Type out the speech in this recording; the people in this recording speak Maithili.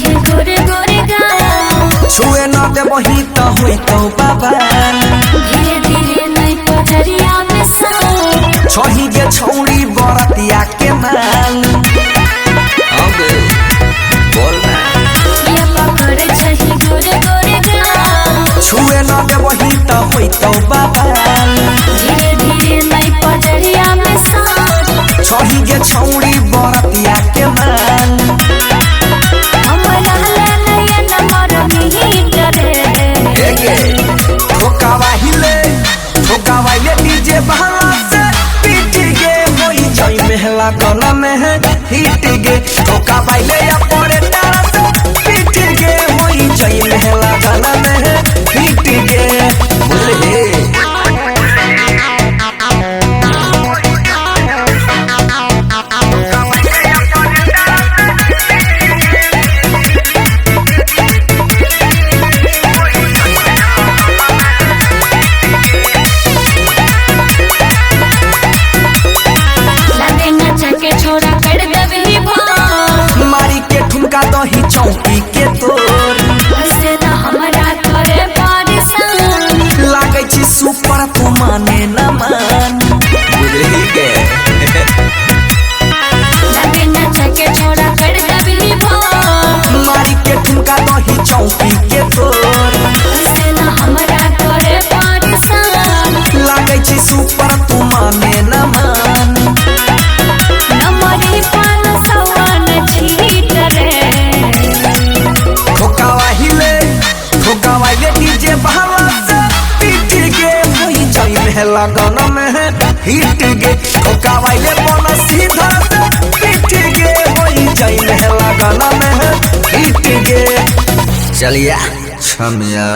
चाही गोरे गोरे गाल। छुए न देबही त होइतौ बाबा। धीरे धीरे नहीं पजरिया में साथ। छही गे छौरी बरतिया के माल। अबे बोल ना। ये पकड़ चाही गोरे गोरे गाल। छुए न देबही त होइतौ बाबा। धीरे धीरे नहीं पजरिया में साथ। छही गे छौरी बरतिया के माल। हमरा ले नंबर मीटर। एगे ठोकावाहिले डीजे बहला से पीट गे होई जई मेहला गला में है हिट गे। ठोकावाहिले या पड़े तारा से पीट गे होई जई मेहला गला में है हिट गे। बुझले लगे नचा के छोरा कर देबही भाव। मारी के ठुमका दही चौकी के तोर। ऐसे ना हमरा करे परेशान। लागै छी सुपर तू माने न मान। बुझली गे लगे नचा के छोरा कर देबही भाव। मारी के ठुमका दही चौकी के तोर। ऐसे ना हमरा करे परेशान। लागै छी सुपर तू माने न मान। नमरी पान सवन छीट रे। ठोकावाहिले डीजे बहला से पीट गे होई जई मेहला गाना में है हिट गे। ठोकावाहिले बन सीधा से पीट गे होई जई मेहला गाना में है हिट गे। चलिया छमिया।